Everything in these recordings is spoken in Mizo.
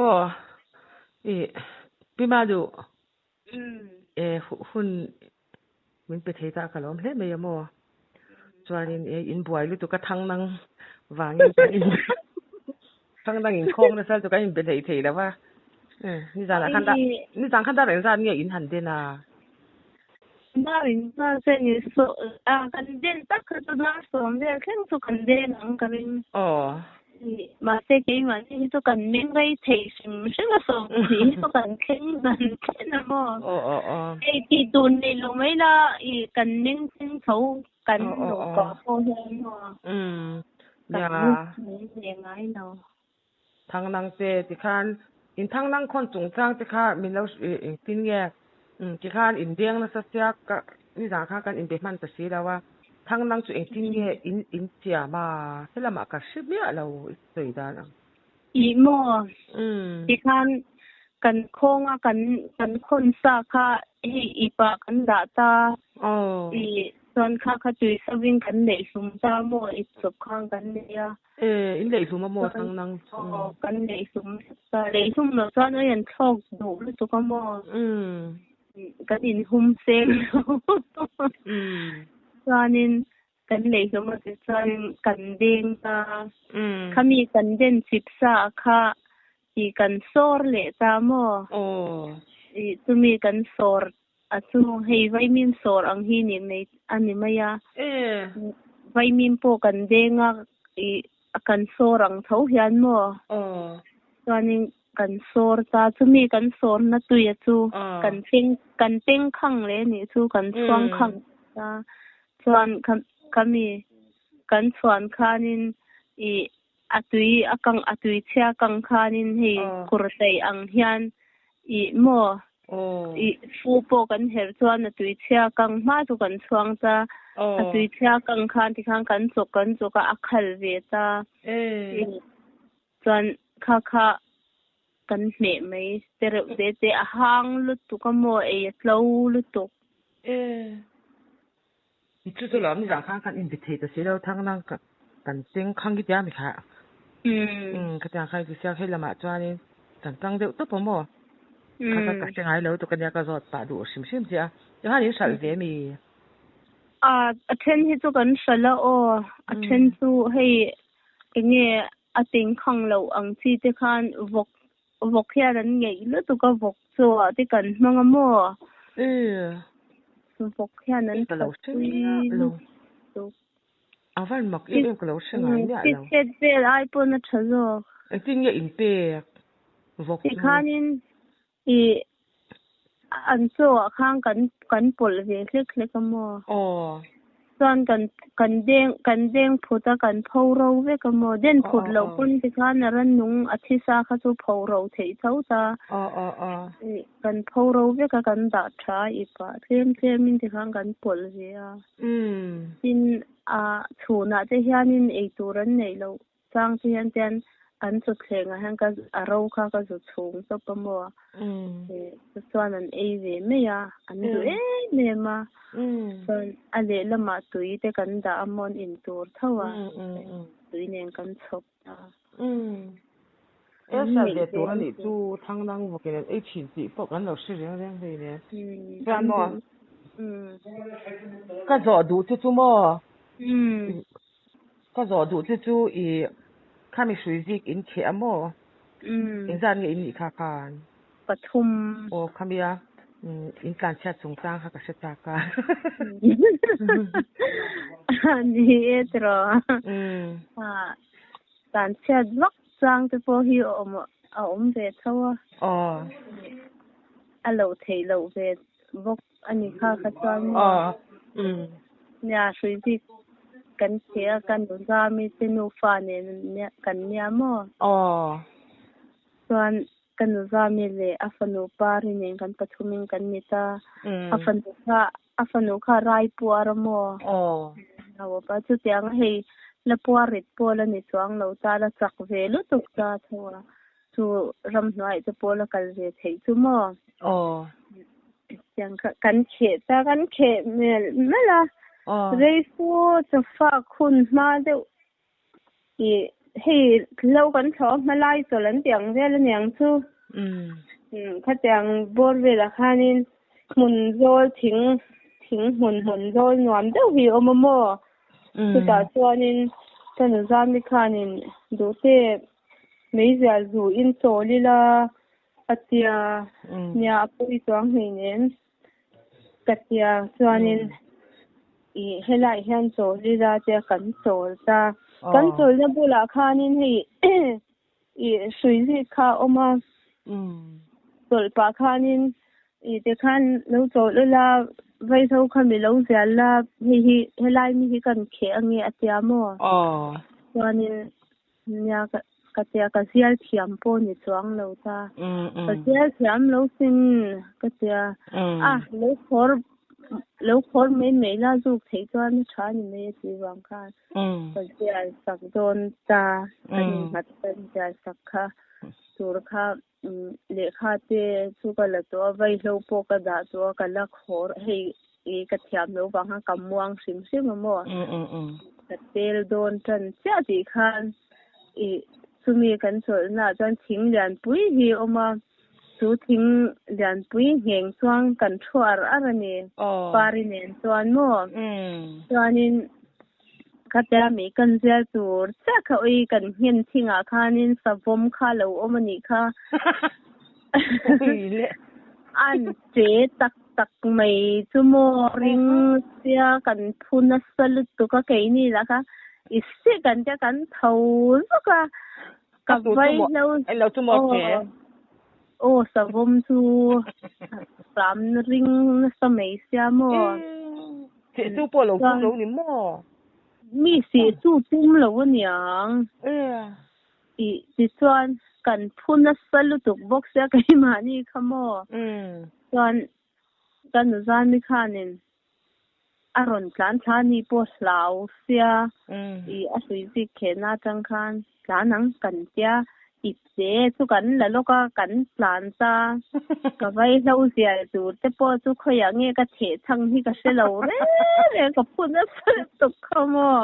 Aw i Pi Maduh e hun min pe thei ta ka lawm hle mai a maw. Chuanin e in buai lutuk a thang nang vangin kan in thang nang inkhawm nasa lutuk a in be hlei thei lo va. Nizanah khan dar nizan khan dar engzat nge in han den a? Dar engzat che ni saw a kan den tak kha chu dar sawm vel thleng chu kan den ang ka ring. Aw. Mahse keimahni hi chu kan meng rei thei hrim hrim a sawm tih hi chu kan thleng dan thleng a maw. Aw aw aw. Hei tih tur nei lo mai la i kan meng thleng tho kan luh pah pawh hian maw. Umm. Kan Nia. meng ve ngai lo. Thangnang te tikhan in thangnang khawn chungchang te kha min lo engtin nge tikhan in deng nasa sia ka nizan khan kan inbe hman ta si lo a, thangnang chu engtin nge in in siam a helamah ka hre miah lo i sawi dan ang. Ih maw tikhan kan khawnga kan kan khawn sa kha hei ipah kan dah ta ih chuan kha kha tui sovin kan neih hlum ta maw ip chawp khan kan nei a. E, in leih hlum a maw thang nang chu? Aw, kan leih hlum ta. Leih hlum loh chuan oi an thlawk duh lutuk a maw? Kan inhum seng lo. Chuanin kan leih hlum a ti chuanin kan deng ta. Khami kan den chip sa kha i kan sawr leh ta maw? Aw. I chumi kan sawr A chu hei vaimim sawr ang hi ni mai a ni mai a. Vaimim pawh kan deng a i kan sawr ang tho hian maw? Chuanin kan sawr ta chumi kan sawrna tuia chu kan teng kan teng khang leh nih chu kan chhuang khang ta. Chuan khami kan chhuan khanin i a tui a kang a tui chhia kang khanin hei kur taih ang hian ih maw ih fu pawh kan herh chuan a tui chhia kang hma chu kan chhuang ta a tui chhia kang khan tikhan kan chawk kan chawk a a khal ve ta ih chuan kha kha kan hmeh mai te reuh te te a hang lutuk a maw ei a tlo lutuk. Chu chu lo nizan khan kan inbe thei ta si lo thang nang kan cheng khang hi tia mi kha. Umm khatiang kha ti sia hei lamah chuanin kan tang deuh tawp a maw. Kha kha ka hre ngai lo tuk ania ka zawt pah duh hrim hrim che a. Tikhan in hralh ve mi? A a then hi chu kan hralh a aw a then chu hei enge a teng khang loh ang chi te khan vawk vawk hian an ngeih lutuk a vawk chaw ah te kan hmang a maw? Vawk hian an thatpui lutuk. A van mak em em ka lo hre ngai miah lo. Chhet vel ai pawn a tha zawk. Engtin nge in pek vawk chu? Tikhanin i An chaw ah khan kan kan pawlh ve hlek hlek a maw? Aw. Chuan kan kan deng kan deng phut a kan pho ro vek a maw? Den phut loh pawn ti khan a rannung a thi sa kha chu pho ro theih tho ta. Aw aw aw. Kan pho ro vek a kan dah tha a ip ah tlem tlem in ti khan kan pawlh ve a. Tin a chhunah te hianin eitur an neih loh Chang chu hian chuan an chawthleng ah hian ka a ro kha ka zu chhung tawp a maw? Chu chuan an ei ve mai a, an duh em em a. Chuan a lehlamah tui te kan dah a maw an in tur tho a, tui nen kan chhawp ta. E hriat ve tur a nih chu thangdang vawkin an ei thin tih pawh kan lo hre reng reng hlei nen. Chuan maw ka zawh duh che chu maw? Ka zawh duh che chu i khami hrui zik in kheh a maw? Engzat nge in nih kha khan? Pathum. Aw khamia in tlanchhiat chungchang kha ka hre chak a. Ni e tiraw. Tlanchhiat vak chang te pawh hi a awm a awm ve tho a. Aw. A loh theih loh ve bawk a ni kha kha chuan maw? Nia hrui zik kan che a ka nu zami te nufa nen kan nia maw? Chuan ka nu zami leh a fanu pari nen kan pathumin kan ni ta. A fanu kha a fanu kha rai puar a maw? Pa chutiang hei la puar rit pawh la ni chuang lo ta la chak ve lutuk ta tho a. Chu ramhnuai te pawh la kal ve theih chu maw? Aw. Tiang kha kan kheh ta kan kheh mel mel a. Aw. Rei fu chawfak hun hma deuh i Hei lo kan thlo hmalai chawl an tih ang vel aniang chu. Khatiang bawr velah khanin hmun zawl thing thing hmun hmun zawl nuam deuh hi a awm a maw? Chutah chuanin ka nuzami khanin duhte meizial zu in chawl ila a tia nia a pawi chuang hleinem ka tia chuanin i helai hian chawl ila tia kan chawl ta. Kan chawlna bulah khanin hei i hrui zik kha a awm a, chawlh pah khanin i tikhan lo chawlh ula vaihlo kha mi lo zial la hei hi helai mi hi kan kheh ange a tia maw? Chuanin nia ka tia ka zial thiam pawh ni chuang lo ta. Ka zial thiam lo sin ka tia a lo khawr lo khawr mai mai la zuk theih chuan a tha ni mai a tih vang khan. Ka zial sak dawn ta kan innghat kan zial sak kha tur kha lehkha te chu ka la tawh a vaihlo pawh ka dah tawh a ka la khawr hei i ka thiam loh vang khan ka muang hrim hrim a maw ka tel dawn tan chiah tih khan i chumi kan chawlhna ah chuan thing lianpui hi a awm a chu thing lianpui ngheng chuan kan thu ar ar a ni pari nen chuan maw chuanin Khatia mi kan zial tur chiah kha ui kan nghen thingah khanin savawm kha lo awm a nih kha. An che tak tak mai chu maw ring sia kan phu nasa lutuk a keini lah kha i si kan tia kan tho zuk a ka vai hlo aw savawm chu ram ring nasa mai sia maw. Seh chu pawh lo tum lo ni maw? Mi seh chu tum lo aniang. I tichuan kan phu nasa lutuk bawk sia keimahni kha maw? Chuan ka nuzami khanin a rawn tlan thla ni pawh hlau sia i a hlui zik khehna atang khan tlan ang kan tia I che chu kan la lawk a, kan tlan ta. Ka vaihlo zial tur te pawh chu khawiah nge ka theh chhang hi ka hre lo reng reng, ka phu nasa lutuk kha maw.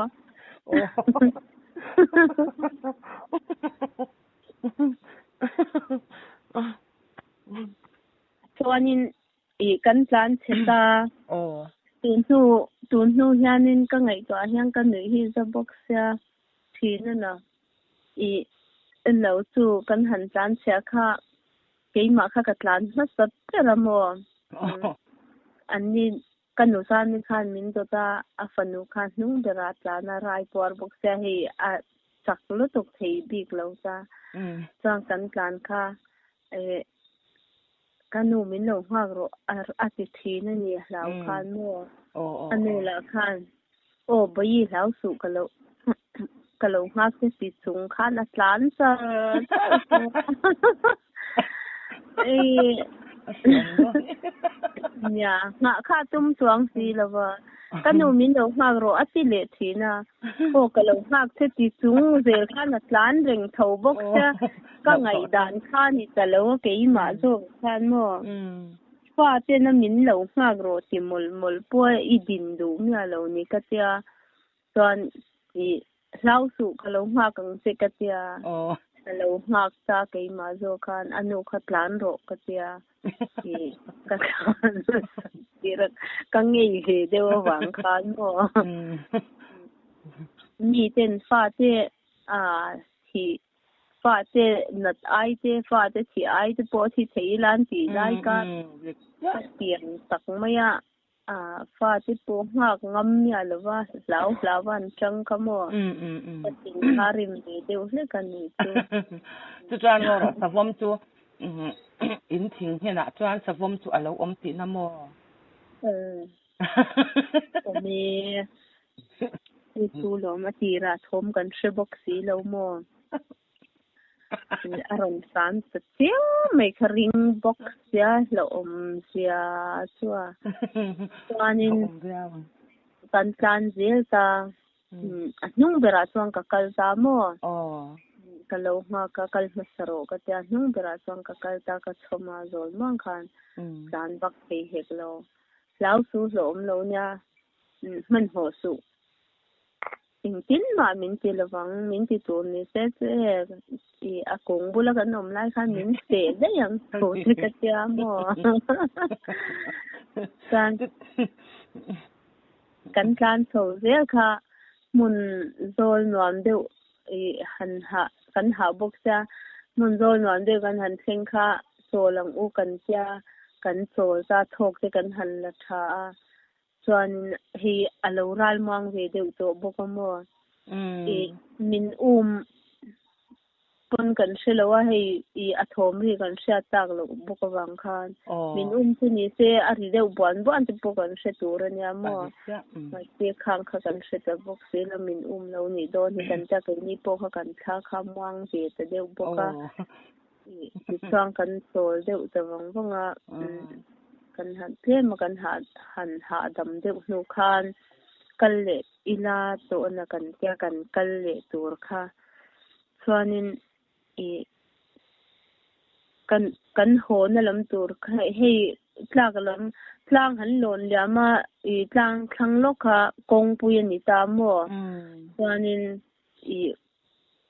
Chuanin i kan tlan chhe ta. Tun hnu tun hnu hianin ka ngaihtuah hian ka nuih hi za bawk sia thin a na. I lo chu kan han tlan chhia kha keimah kha ka tlan hmasa ber a maw? An ni ka nu zani khan min dawt a, a fanu kha hnung berah a tlan a, rai puar bawk sia hei a chak lutuk thei bik lo ta. Chuan kan tlan kha ka nu min lo nghak rawh a ti thin a ni hlau khan maw? A nu lah khan Aw bawi hlau suh ka lo ka lo nghak che ti chung khan a tlan char char ei nia nghah kha tum chuang si lova ka nu min lo nghak rawh a ti leh thin a aw ka lo nghak che ti chung zel khan a tlan reng tho bawk sia ka ngaihdan kha ni ta lo a keimah zawk khan maw. Fa tena min lo nghak rawh ti mawlh mawlh pawh i din duh miah lo ni ka tia chuan i hlau suh ka lo nghak ang che ka tia ka lo nghak ta keimah zawk khan a nu kha tlan rawh ka tia i ka tlan tir a ka ngei ve deuh avang khan maw mi ten fa te a thih Fa te nat ai te, fa te thi ai te pawh thi thei ila an tih lai ka ka pian tak mai a, fa te pawh nghak ngam miah lova hlau hlau a an chang kha maw? Ka tin kha rim ve deuh hlek a nih chu. Chuchuan maw rawh savawm chu in thing hnenah chuan savawm chu a lo awm tihna maw? Awm e. Hei chu lawm a tirah thawm kan hre bawk si lo maw? A rawn tlan ta chiang mai kha ring bawk sia hlauhawm zia chu a. Chuanin kan tlan zel ta a hnung berah chuan ka kal ta maw? Ka lo nghak a kal hmasa rawh ka tia hnung berah chuan ka kal ta ka chhawm a zawl muang khan tlan vak thei hek lo. Hlau su hlauhawm lo nia hmanhmawh suh. Engtin mah min ti lovang, min ti tur ni se chu e, i a kung bula kan awm lai khan min seh daih ang thu te ka tia maw? Chuan kan tlan chho zel kha hmun zawl nuam deuh i han hah kan hah bawk sia, hmun zawl nuam deuh kan han thleng kha chawl ang u kan tia, kan chawl ta thawk te kan han la tha a. Chuanin hei a lo ral muang ve deuh tawh bawk a maw? I min um pawn kan hre lo a, hei i a thawm ri kan hriat tak loh bawk avang khan min um chu ni se a ri deuh buan buan te pawh kan hre tur a nia maw? Mahse khang kha kan hre ta bawk si lo, min um lo nih dawn hi kan tia keini pawh kha kan thla kha muang ve ta deuh bawk a. Tichuan kan chawl deuh ta vang vang a, kan han tlem a kan hah han hahdam deuh hnu khan kal leh ila tawhna kan tia kan kal leh tur kha chuanin ih kan kan hawna lam tur kha hei tlak lam tlang han lawn liam a ih tlang thlang lawk kha kawngpui a ni ta maw chuanin ih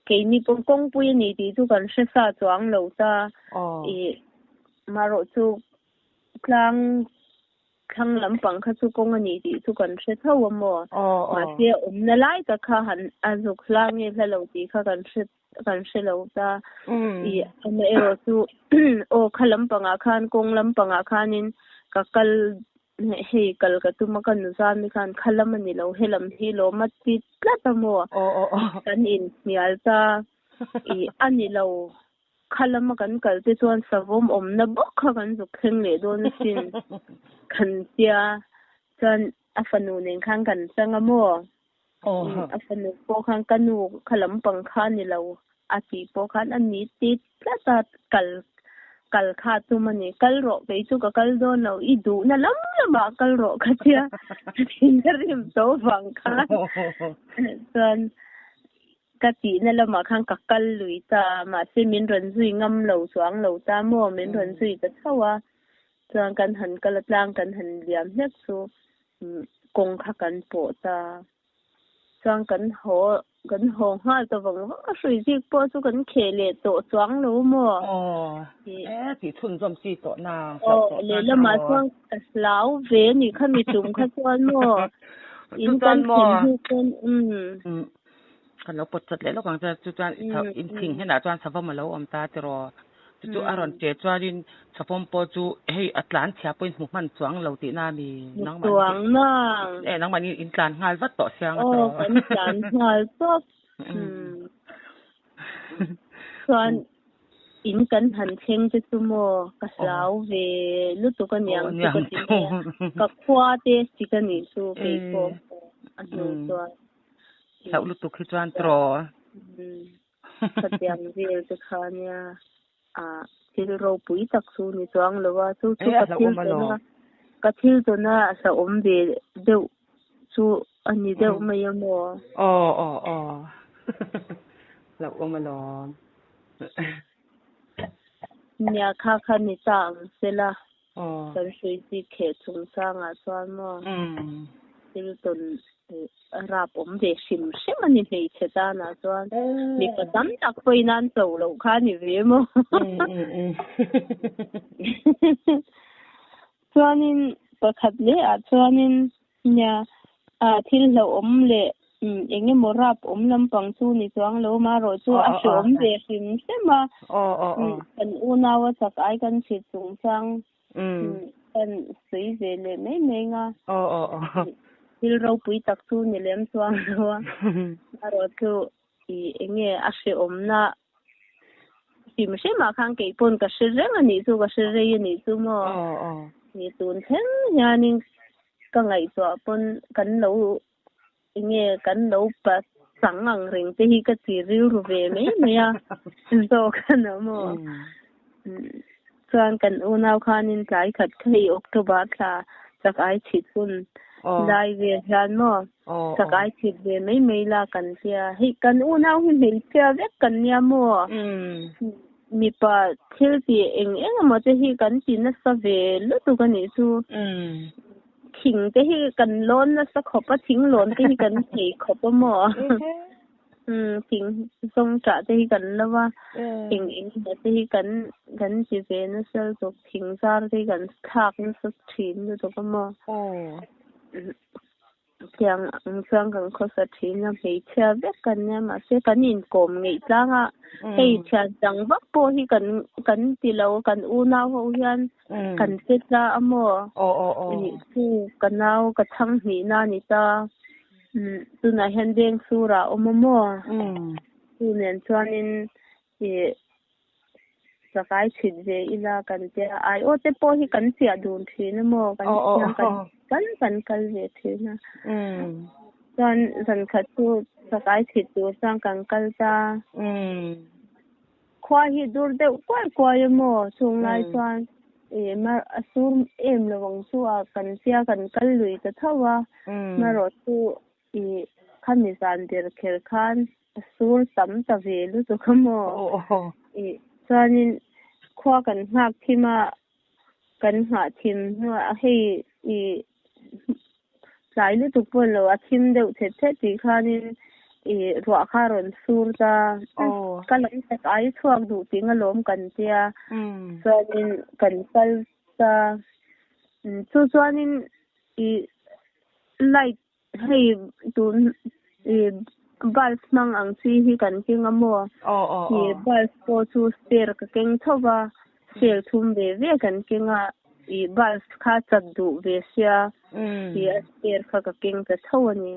Keini pawh kawngpui a ni tih chu kan hre sa chuang lo ta. Ih, marawh chu tlang thlang lampang kha chu kawng a ni tih chu kan hre tho a maw? Mahse awmna lai tak kha han a zuk hla nge hla lo tih kha kan hre kan hre lo ta. Ih, amaherawh chu aw kha lampangah khan kawng lampangah khanin ka kal Hei kal ka tum a ka nu zami khan kha lam a ni lo helam hi lawm a ti tlat a maw kan inhnial ta i a ni lo kha lama kan kal te chuan savawm awmna bawk kha kan zuk thleng leh dawn asin kan tia chuan a fanu nen khan kan chang a maw a fanu pawh khan ka nu kha lampang kha a ni lo a tih pawh khan a ni ti tlat a kal kal kha tum a ni kal rawh kei chu ka kal dawn lo i duhna lam lamah kal rawh ka tia thin a rim tho vang khan chuan ka tihna lamah khan ka kal lui ta mahse min rawn zui ngam lo chuang lo ta maw min rawn zui ta chauh a chuan kan han kal a tlang kan han liam hlek chu kawng kha kan pawh ta. Chuan kan haw kan haw nghal ta vang vang a hrui zik pawh chu kan kheh leh tawh chuang lo maw? Aw, e tih chhunzawm chi tawh na hlauh tawh na lehlamah chuan ka hlau ve a nih kha mi tum kha chuan maw? In kan thlen hnu pawn umm. Kan lo pawt chat leh lawk ang che chu chuan in thing hnenah chuan savawm a lo awm ta tiraw? Chu chu a rawn che chuanin savawm pawh chu hei a tlan chhia pawhin hmu hman chuang lo tihna a mi? Nangmahni chuang na. E nangmahni in tlan nghal vat tawh siang a tawh. Aw kan tlan nghal tawp. Chuan in kan han thleng te chu maw ka hlau ve lutuk a niang chu ka ti mai a. Ka khua te sik a nih chu keipawh a hnu chuan. Hlauh lutuk hi chuan tawh. Khatiang vel te kha nia ah thil ropui tak chu ni chuang lo a, chu chu ka thil tawn a, ka thil tawn a hlauhawm ve deuh chu a ni deuh mai a maw? Aw aw aw hlauhawm alawm. Nia kha kha ni ta ang sela kan hrui chi kheh chungchangah chuan maw thil tawn rap awm ve hrim hrim a ni hmeichhe tanah chuan mipa tam tak pawhin an cho loh kha a ni ve maw. Chuanin pakhat lehah chuanin Nia, ah thil hlauhawm leh eng emaw rap awm lampang chu ni chuang lo marawh chu a hreawm ve hrim hrim a. Kan unau a chak ai kan chhit chungchang kan sawi ve leh mai mai nga. Thil ropui tak chu ni lem chuang lo a. Marawh chu eng nge a hreawmna hrim hrimah khan kei pawn ka hre reng a nih chu ka hre rei a nih chu maw ni tun thleng hianin ka ngaihtuah pawn kan lo eng nge kan lo pa chang ang reng te hi ka ti rilru ve mai mai a zawk a na maw Chuan kan unau khanin tlai khat kha hei October thla chak ai chhit hun lai vel hian maw chak ai chhit ve mai mai la kan tia hei kan unau hi hmeichhia vek kan nia maw mipa thil tih eng eng emaw te hi kan ti nasa ve lutuk a nih chu. Thing te hi kan lawn nasa khawp a, thing lawn te hi kan thei khawp a maw? Umm thing zawngṭah te hi kan lo a, eng eng emaw te hi kan kan ti ve nasa lutuk, thing zar te hi kan thlak nasa ṭhin lutuk a maw? Tiang ang chuan kan khawsa thin a, hmeichhia vek kan nia mahse kan inkawm ngeih tlang a, hei thian dang vak pawh hi kan kan ti lo, kan unau ho hian kan che tla a maw? Chu ka nau ka chhang hnihna a ni ta, tunah hian Dengsur ah a awm a maw? Chu nen chuanin ih Chakai chhit ve ila kan tia aiawh te pawh hi kan chiah dun thin a maw kan thiam kan kal kan kal ve thin a chuan zan khat chu chakai chhit tur chuan kan kal ta khua hi dur deuh kuai kuai a maw chung lai chuan ih mar a sur em lo ang chu a kan tia kan kal lui ta tho a marawh chu ih khami zan der kher khan A sur tam ta ve lutuk a maw? Ih, chuanin khua kan nghak thim a, kan nghah thim hnuah hei ih tlai lutuk pawh lo a thim deuh thet thet tih khanin ih ruah kha a rawn sur ta. Ka lam tak ai chhuak duh tih nga lawm kan tia, chuanin kan kal ta. Chu chuanin ih light Hei tun i bulb hmang ang chi hi kan keng a maw? I bulb pawh chu spare ka keng tho va, sel thum ve ve kan keng a, i bulb kha chat duh ve sia, i a spare kha ka keng ta tho a ni.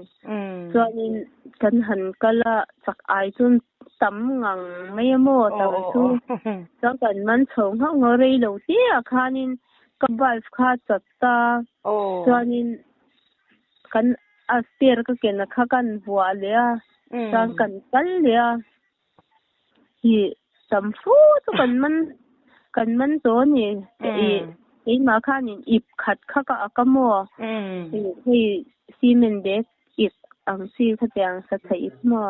Chuanin kan han kal a, chak ai chuan tam ngang mai a maw tam chu. Chuan kan man chho nghauh nghauh rei lo te ah khanin ka bulb kha chat ta, chuanin Kan a stair ka ken a kha kan vuah leh a, chuan kan kal leh a, hi tam fu chu kan man kan man tawh a ni. Ih keimah khanin ip khat kha ka ak a maw? Ih hei cement bag ip ang chi khatiang satha ip maw?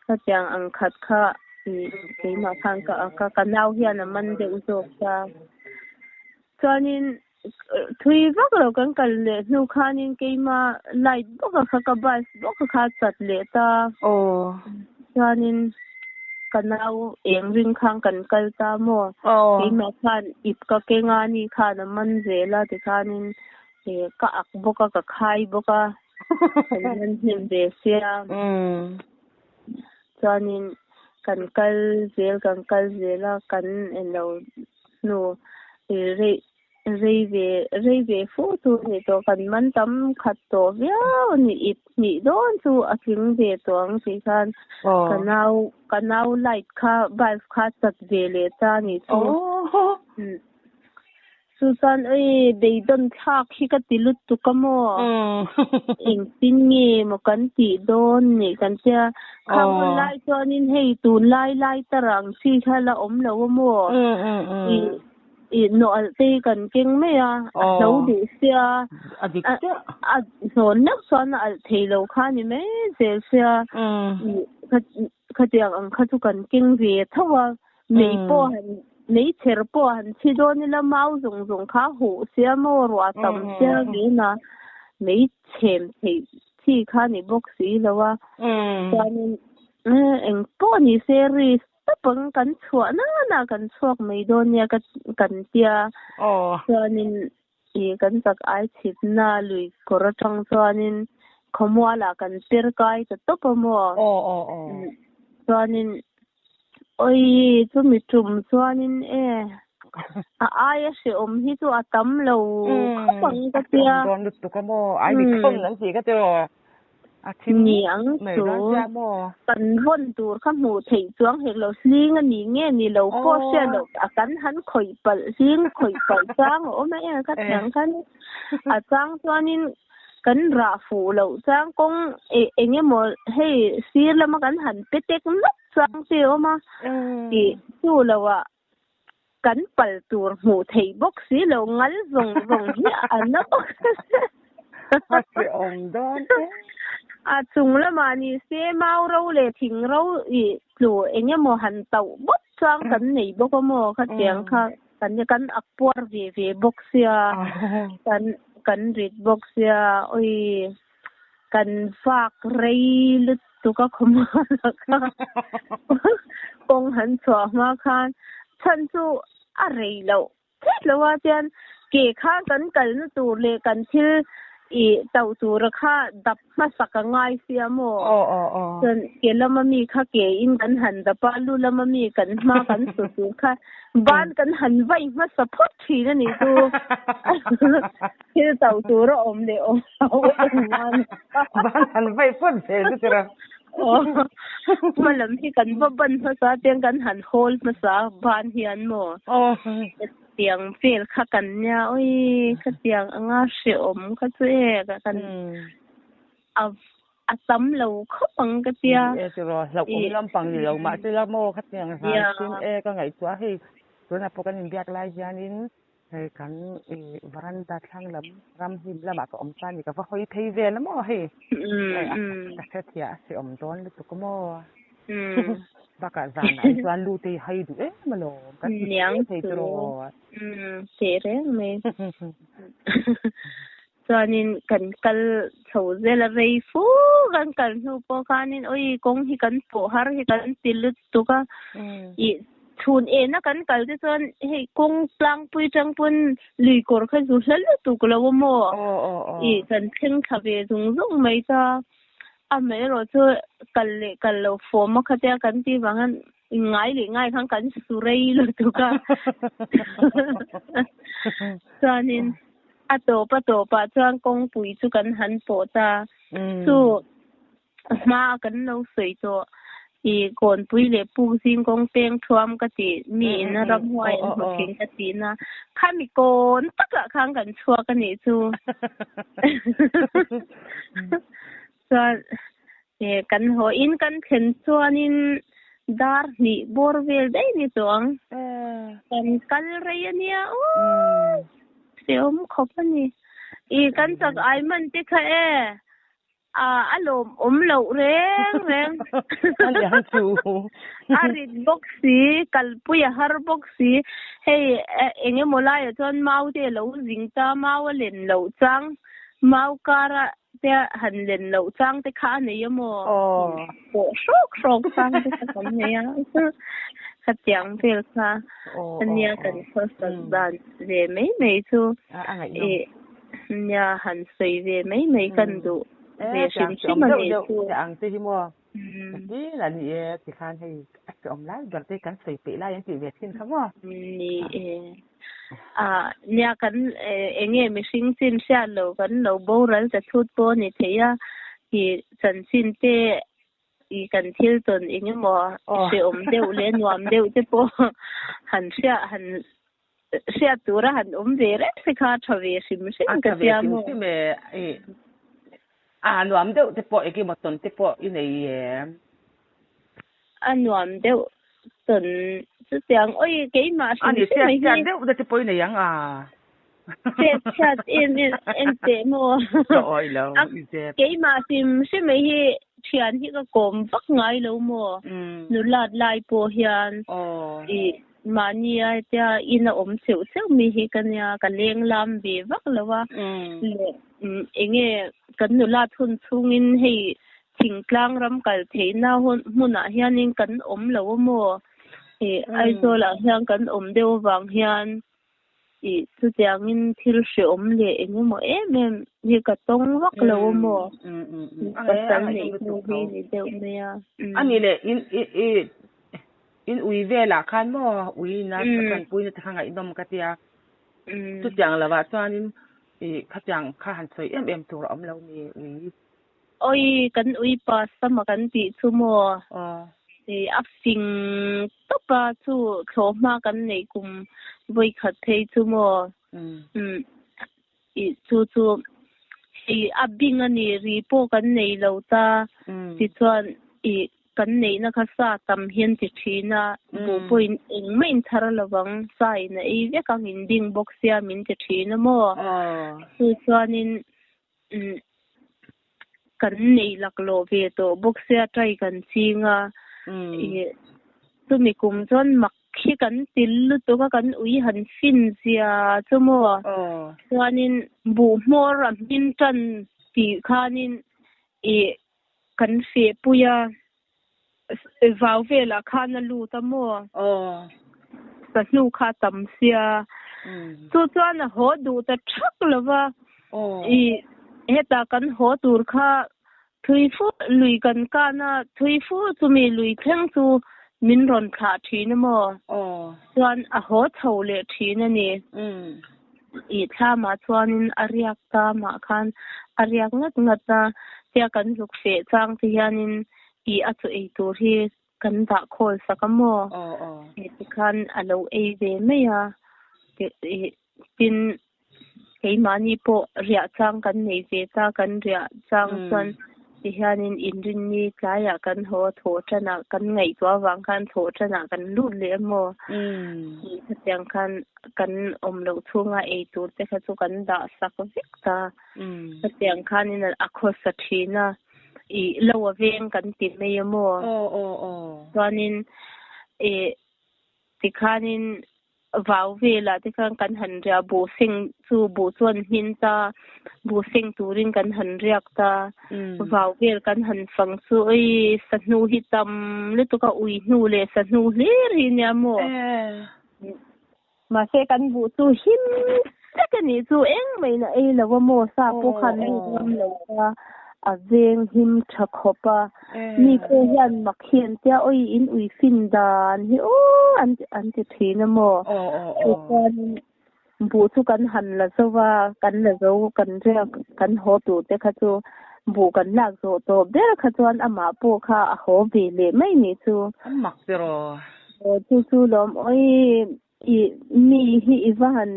Khatiang ang khat kha ih keimah khan ka ak a, ka nau hian a man deuh zawk ta. Chuanin Thui vak lo kan kal leh hnu khanin keima light bawk a kha ka bus bawk a kha chat leh ta. Chuanin ka nau eng ring khan kan kal ta maw. Keimah khan ip ka keng a ni khan a man zel a tikhanin ka ak bawk a ka khai bawk a kan man hnem ve sia. Chuanin kan kal zel kan kal zel a kan eng lo hnu rei rei ve rei ve fu chu a ni tawh kan man tam khat tawh viau a ni ip hnih dawn chu a tling ve tawh ang tih khan ka nau ka nau light kha bulb kha chat ve leh ta a nih chu Chu chuan oi beidawn thlak hi ka ti lutuk a maw? Engtin nge maw kan tih dawn nih kan tia. Khang hun lai chuanin hei tunlai lai tar ang chi kha la awm lo a maw? Ih ih nawh te hi kan keng mai a, a hlo duh sia. A hnawn meuh chuan a alh thei lo kha ni mai zel sia. Ih khatiang ang kha chu kan keng ve tho a. Mei pawh han mei chher pawh han chhi dawn ila mau zawng zawng kha huh sia maw ruah tam sia vena mei chhem theih chi kha ni bawk si lo a chuanin eng pawh ni se risk tawp ang kan chhuah nana kan chhuak mai dawn nia ka kan tia chuanin ih kan chak ai chhitna lui kawr atang chuanin khawmualah kan per kai ta tawp a maw chuanin Oi, chumi tum chuanin e a aia hrehawm hi chu a tam lo khawp ang ka tia. A dawn lutuk a maw? Ai mi khawn an tih ka ti rawh. A thim Ni ang mai chu. dawn sia maw? Kan vawn tur kha hmuh theih chuang hek lo hling a ni nge ni lo pawh hriat loh a kan han khawih palh hling khawih palh chang a awm a e ka thiang khan a chang chuanin Kan rah fuh loh chuan kawng eng emaw hei sir lama kan han pe tek nawk chuang che awm a tih chu loah kan pal tur hmuh theih bawk si lo ngal zawng zawng hi a na bawk A hrehawm dawn e. A chung lamah ni se mau ro leh thing ro ih tlu eng emaw han tauh bawk chuan kan nei bawk a maw khatiang kha kan kan ak puar ve ve bawk sia kan. Kan rit bawk sia oi kan vak rei lutuk a khawmual ah kha kawng han chhuah hma khan chhan chu a rei loh Thet lo a chuan ke kha kan kalna tur leh kan thil ih tauh tura kha dap hmasak a ngai sia maw? Chuan ke lama mi kha ke in kan han dap a, lu lama mi kan hma kan su tur kha ban kan han vai hmasa phawt thin a nih chu. Thil tauh tur a awm leh awm lo engmah ni. Ban han vai phawt zel chu tira. Hma lam hi kan va ban hmasa tiang kan han hawl hmasa ban hian maw tiang vel kha kan nia oi kha tiang anga hrehawm kha chu e ka kan a tam lo khawp ang ka tia. E tiraw hlauhawm lampang ni lo mahse la maw kha tiang hlan chin e ka ngaihtuah hei tunah pawh kan inbiak lai hianin Hei kan i varanda thlang lam ram hnim lamah ka awm ta ni ka va hawi phei vel a maw hei. Ka hre thiah a hre awm dawn lutuk a maw. Bakah zanah hi chuan lu te hi hai duh em alawm kan ti Niang thei chu. tiraw. Teh reng mai. Chuanin kan kal chho zel a rei fu kan kal hnu pawh khanin oi kawng hi kan pawh har hi kan ti lutuk a. I chhun ena kan kal te chuan hei kawng tlangpui tang pawn lui kawr kha zu hla lutuk lo a maw? I kan thleng thla ve zung zung mai ta. Amaherawh chu kal leh kal lo fawm a khatia kan tih vang hian ngai leh ngai khan kan su rei lutuk a. Chuanin a tawp a tawpah chuan kawngpui chu kan han pawh ta. Chu hma a kan lo sawi tawh i Kawnpui leh Puk zing kawng peng thuam ka tih mi in a ramhuai an hmu thin ka tih na khami kawn takah khan kan chhuak a nih chu. Chuan kan haw in kan thlen chuanin dar hnih bawr vel daih ni tawh ang. Kan kal rei a nia aw hrehawm khawp a ni. I kan chak ai man te kha e. A lawm awm loh reng reng. A liang chu. A rit bawk si, kalpui a har bawk si. Hei eng emaw laiah chuan mau te a lo zing ta, mau a len loh chang, mau kara te han len loh chang te kha a nei a maw? Pawh hrawk hrawk chang te kha kan nei a. Khatiang vel kha ania kan khawsak dan ve mai mai chu. Nia han sawi ve mai mai kan duh ve hrim hrim a nih chu. Te ang te hi maw ti la ni e ti khan hei a che awm lai ber te kan sawi peih lai an tih ve thin kha maw. Ni e. A nia kan enge mihring chin hriat lo kan lo boral ta thut pawh a ni thei a i chanchin te i kan thil tawn eng emaw hrehawm deuh leh nuam deuh te pawh han hriat han hriat tura han awm ve reng te kha tha ve hrim hrim ka tia maw. A tha ve hrim hrim e, i a nuam deuh te pawh eng emaw tawn te pawh i nei em? A nuam deuh tawn chutiang oi keimah hrim hrim hi. A ni hriat deuh te pawh i nei ang a. Hriat hriat em em em teh maw? Ka awih lo i zep. Keimah hrim hrim mai hi thian hi ka kawm vak ngai lo maw? Nulat lai pawh hian i mahnia hetia in a awm cheuh cheuh mi hi ka nia, ka leng lam ve vak lo a. Leh enge kan nulat hun chhungin hei thingtlang ram kal theihna hmunah hianin kan awm lo a maw? I Aizawlah hian kan awm deuh avang hian I chutiangin thil hreawm leh eng emaw em em hi ka tawng vak lo a maw? Pasal neih hnu hi ni deuh mai a. A nih leh in i in ui velah khan maw ui ina tanpuina te kha ngaihnawm ka tia. Chutiang lovah chuanin i khatiang kha han sawi em em tur a awm lo mi ui. Oi, kan ui pa sama kan tih chu maw? A fing tawp a, chu thlawh hma kan neih kum vawi khat phei chu maw? I chu chu hei a bing a ni, ri pawh kan nei lo ta, tichuan i kan neihna kha sa tam hian ti thin a, buh pawhin engmah in thar lovang, sa in a ei vek ang in bing bawk sia min ti thin a maw? Chu chuanin Kan nei laklawh ve tawh bawk sia tai kan ching a, chumi kum chuan mak hi kan til lutuk a kan ui han fin zia chu maw. Chuanin buh hmawr a hmin tan tih khanin ih kan feh pui a vau velah khan a lut a maw. Sahnu kha a tam sia. Chu chuan a haw duh ta thak lo va. Ih hetah kan haw tur kha Thui fu lui kan kan a, thui fu chumi lui thleng chu min rawn thlah thin a maw? Chuan a haw chho leh thin a ni. Ih thlamah chuanin a riak ta mah khan a riak ngat ngat a, tia kan zuk feh chang te hianin ih a chaw ei tur hi kan dah khawl sak a maw? Tikhan a lo ei ve mai a, tin Keimahni pawh riah chang kan nei ve ta, kan riah chang chuan tihianin inrinni tlaiah kan haw a, thawh tanah kan ngaihtuah avang khan thawh tanah kan lut leh a maw? Tih khatiang khan kan awm loh chhunga ei tur te kha chu kan dah sak vek ta. Khatiang khanin a khawsa thin a, ih lo a veng kan ti mai a maw? Chuanin ih tikhanin Vau velah te khan kan han riah buh seng chu buh chuan hmin ta, buh seng turin kan han riak ta. Vau vel kan han fang chu oi sahnu hi tam lutuk a, ui hnu leh sahnu hlir hi nia maw? Mahse kan buh chu him vek a nih chu engmah in a ei lo a maw? Sa pawh khan lut ngam lo ta. A veng him tha khawp a, mi pawh hian mak hi an tia awi in ui fin dan hi aw an an ti thin a maw? Tichuanin buh chu kan han la zo va, kan la zo kan riak kan haw tur te kha chu buh kan lak zawh tawh ber kha chuan amah pawh kha a haw ve leh mai nih chu. A mak tiraw? Aw chu chu lawm awi i mi hi i va han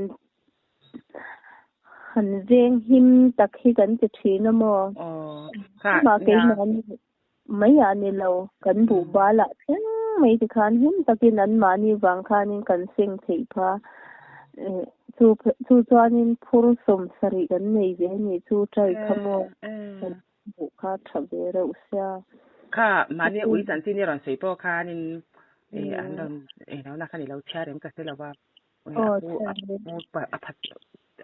Han veng him tak hi kan ti thin a maw? Amah keimahni mai ah ni lo, kan buh bal ah thleng mai ti khan him takin anmahni vang khanin kan seng theih pha. Chu chu chuanin phur 70 kan nei ve a nih chu try kha maw? Kan buh kha tha ve reuh sia. Kha mahni ui chanchin i rawn sawi pawh khanin an rawn englo na khan i lo chhiar em ka hre lo va.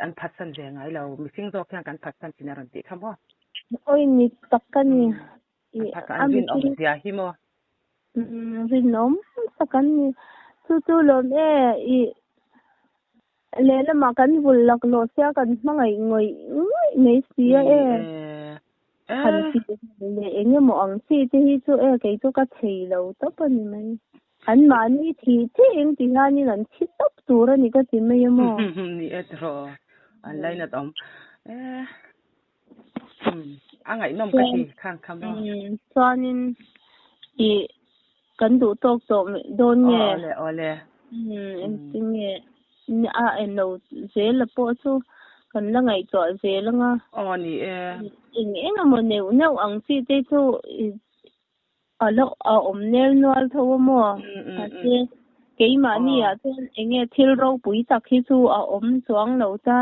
An phatsan ve ngai lo, mihring zawk hian kan phatsan thin a rawn tih kha maw? Awi ni tak ka ni. An rinawm zia hi maw? Rinawm tak an ni. Chu chu lawm e, i lehlamah kan vul laklawh sia kan hmangaih ngawih ngawih mai si a e. Han ti leh eng emaw ang chi te hi chu e kei chu ka thei lo tawp a ni mai. An mahni thih thih eng ti hianin an thi tawp tur a ni ka ti mai a maw? Ni e tiraw, an lainat awm e. A ngaihnawm ka ti khan kha maw? Chuanin i kan duh tawk tawh dawn nge? Awle awle. Engtin nge a enlo zel a pawh chu kan la ngaihtuah zel anga. Aw ni e. Eng eng emaw neuh neuh ang chi te chu A lo a awm nel nual tho a maw? Mahse, keimahni ah chuan eng nge thil ropui tak hi chu a awm chuang lo ta,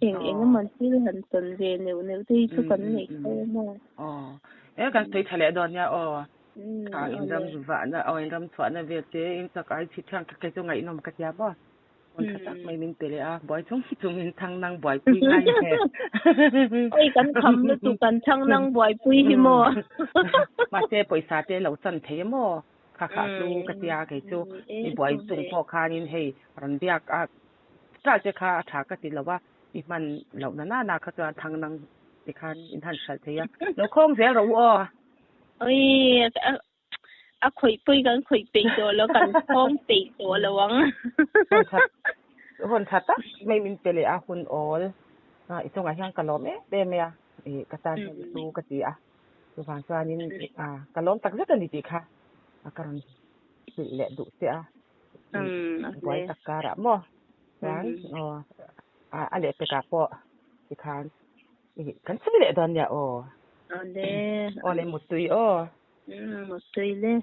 eng eng emaw thil han tawn ve neuh neuh te hi chu kan neih tho a maw? Aw, e kan sawi tha leh dawn nia aw. Kha inram vahna aw inram chhuahna vel te in chak ai chhit thiang kha kei chu ngaihnawm ka tia maw? Hun tha tak mai min pe leh a, buai chung chungin thang nang buaipui ngai he. Oi kan kham lutuk kan thang nang buaipui hi maw. Mahse pawisa te lo chan thei a maw? Kha kha chu ka tia kei chu i buai chung pawh khanin hei rawn biak a ṭal che kha a ṭha ka ti lo a, i hman loh na nana kha chuan thang nang ti khan in han hralh thei a, lo khawng zel rawh u aw. Oi A khawih pui kan khawih peih tawh lo, kan khawng peih tawh lo ang. Hun tha hun tha tak mai min pe leh a, hun awl i chungah hian ka lawm em em a, ih ka tan hian i hlu ka ti a, chuvang chuanin ka lawm tak zet a ni tih kha ka rawn hrilh leh duh che a, buai tak karah maw chuan aw a lehpekah pawh tikhan ih kan sawi leh dawn nia aw. Awle. Awle muttui aw. Muttui le.